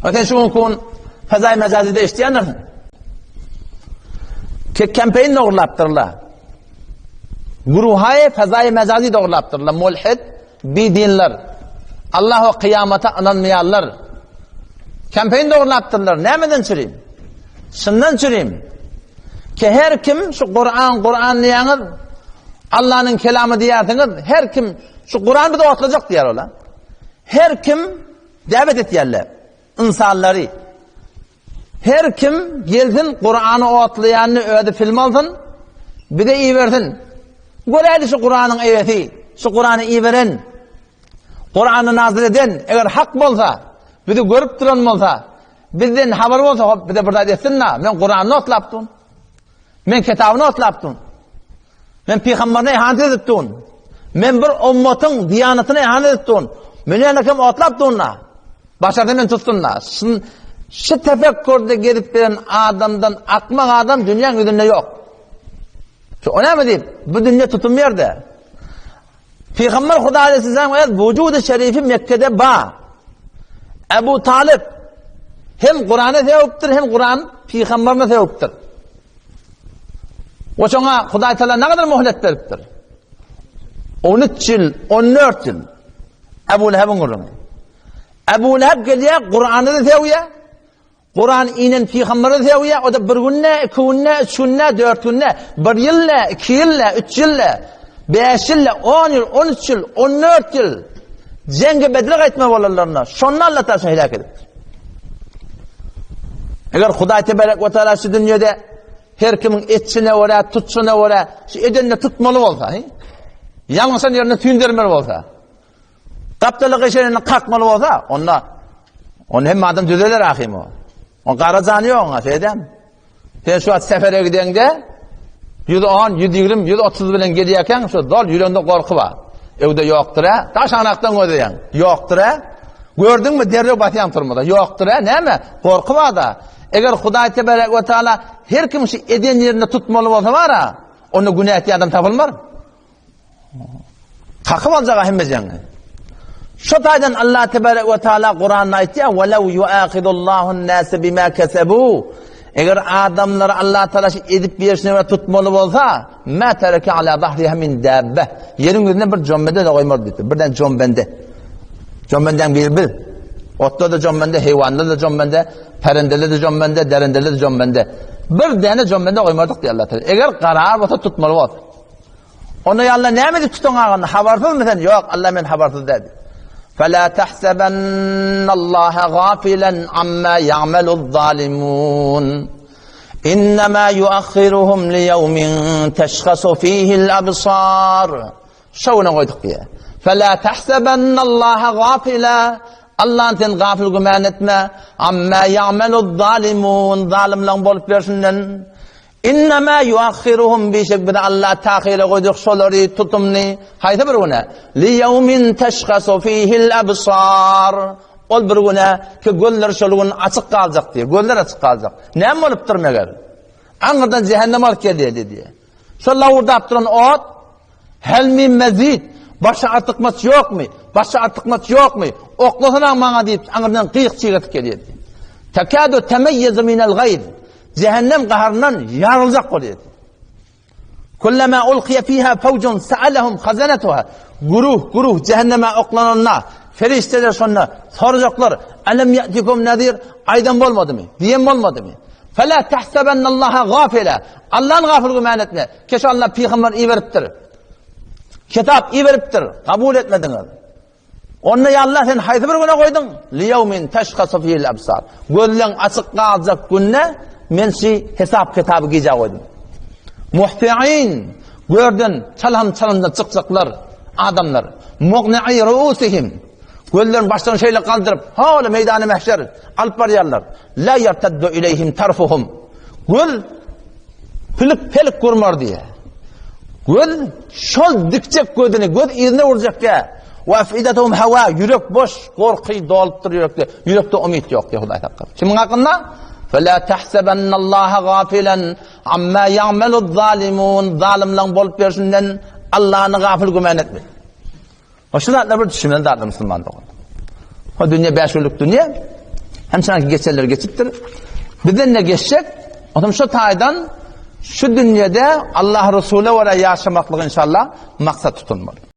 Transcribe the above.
O sen şu gün Fezaý Mejazyda eşidýändirsiň. Ke kempeýin dogrulapdyrlar. Guruhaý Fezaý Mejazy dogrulapdyrlar. Mulhid, bidinler. Allah we kyýamata ynanmaýanlar. Kempeýin dogrulapdyrlar. Nämeden çürim? Şundan çürim. Ke her kim şu Kur'an Kur'an diýýäňiz, Allah'nyň kelamy diýýärsiňiz, her kim şu Kur'an bizi otlajak diýýär olar. Her kim Däwet etýärler ynsanlary. Her kim gelsin Kurany otlaýanyny özi film alsyn, bize ibersin. Göräýli şu Kuranyň eýesi, şu Kurany iberen, Kurany nazyl eden, eger hak bolsa, bizi görüp duran bolsa, bizden habar bolsa, hop bize bir zat etsin-da, men Kuranyny otlapdym. Men kitabyny otlapdym. Men pygamberine ihanet edip dun. Men bir ummatyň diýanatyna ihanet edip dun. Men ýene kim otlap dun-da. Başarsa men tutsun-da. Şu tefekkürde gezip bilen adamdan akmak adam dünýäň ýüzünde ýok. Şu o näme diýip, bu dünýe tutum ýerde. Pygamber Huda aleyhisselam öz wujudy şerifi Mekke'de ba. Ebu Talib hem Kur'an'ı sevipdir, hem Kur'an peygamberini sevipdir. O şoňa Hudaý Teala ne kadar muhlet beripdir? 13 ýyl, 14 ýyl. Ebu Lehebiň gürrüňi. Ebu Leheb gelýär, Kur'any da sevýär, Kuran inen pygamberi söýýär, o-da bir günde, iki günde, üç günde, dört günde, bir ýyl-da, iki ýyl-da, üç ýyl-da, bäş ýyl-da, on ýyl, on üç ýyl, on dört ýyl Jeňge Bedre gaýtma bolanlarynda, şonda Allah Taala şony heläk edipdir. Eger Hudaý tebarek we taala şu dünýede her kimiň etşine görä, tutşuna görä, şu edenine tutmaly bolsa, he? Ýalňyşan ýerinde tüýndermeli bolsa, Gapdaly gyşaryny kakmaly bolsa, onda onu hemme adam düzeler ahim o. O gara jany ýok oňa, şeýdem. Sen şu wagt sefere gideňde 110, 120, 130 bilen gelýärkäň, şu dol ýüregiňde gorky bar. Öwde ýokdur-a, daş anakdan gözleýäň. Ýokdur-a. Gördüňmi, derrew basýaň turmada. Ýokdur-a, näme? Gorky bar-da. Eger Hudaý tebarek we taala her kim şu eden ýerinde tutmaly bolsa bar-a, onda günä etýän adam tapylmar. Kakyp aljaga hemme jeňi. Şu taýdan Allah tebarek we taala Kuranda aýtýar: "Walaw yu'akhidullahu an-nasa bima kasabu." Eger adamlar Allah taala şu edip berşine görä tutmaly bolsa, ma tereke ala zahriha min dabbe. Ýeriň ýüzünde bir jombende de goýmaz diýdi. Birden jombende. Jombenden bir bir. Otda da jombende, heýwanda da jombende, perendede de jombende, derendede de jombende. Bir däne jombende goýmardyk diýdi Allah taala. Eger karar bolsa tutmaly bolsa. Onda ýa Allah näme edip tutan agany habarsyzmy sen? Ýok, Allah men habarsyz däl. Fela tahsabannallaha gafilan amma ya'maluz zalimun. Innema yuakhiruhum li yawmin tashkhasu fihi'l absar. Şowuna goýduk diýe. Fela tahsabannallaha gafila. Allah'ın sen gafil güman etme. Amma ya'maluz zalimun. Zalimleň bolup berşinden. Innemâ yuahhiruhum bişek bizi Allah tahyra goýjak şolary tutumny haýsy bir güne? Liýewmin teşhasu fihil absar. Ol bir güne ki gözler şol gün açyk galjak diýär. Gözler açyk galjak. Näme bolupdyr meger? Aňyrdan cehennem alyp gelýär diýär. Şol lawurdap duran ot Hel min mezid, başga artykmaç ýokmy? Başga artykmaç ýokmy? Oklasana maňa diýip, aňyrdan gyýyk çygyryp gelýärdi. Tekadu temeyyezu minel gaýz. Cehennem gaharyndan ýaryljak bolýardy. Kullama ulqiya fiha fawjun sa'alahum khazanatuha. Guruh, guruh cehenneme oklananda ferişteler şonda sorajaklar, Alam ya'tikum nazir? Aýdan bolmadymy? Diýen bolmadymy? Fela tahsabannallaha gafila. Allah'ın gafil güman etme. Keş Allah pygamber iberipdir. Kitap iberipdir. Kabul etmediňiz. Onda ya Allah sen haýsy bir güne goýduň? Li ýawmin teşhasu fihil absar. Gözleň açyk galjak günde men şu hesap kitaby gijä goýdum. Muhti'in görden çalam çalamdan çykjaklar adamlar. Muqni'i ruusihim. Gözlerini başdan şeýle galdyryp, hala meýdany mähşer alyp barýarlar. La yartaddu ileyhim tarfuhum. Göz pilik-pelik gurmar diýýär. Göz şol dikjek gözüni, göz yzyna urjak diýýär. Wa afidatuhum hawa, ýürek boş, gorky dolupdyr ýürekde. Ýürekde umyt ýok diýýär Hudaý saklasyn. Kimiň hakynda? Fela tahsabannallaha gafilan amma ya'maluz zalimun. Zalymlaryň bolup berşinden Allahny gafyl güman etme. O şu zatlar bir düşünmeli zatlar musulman dogan. O dünýe bäş günlük dünýe. Hemşanki geçenler geçipdir. Bizden ne geçjek? Otam şu taýdan şu dünýede Allah Resulü görä ýaşamaklyk inşallah maksat tutunmaly.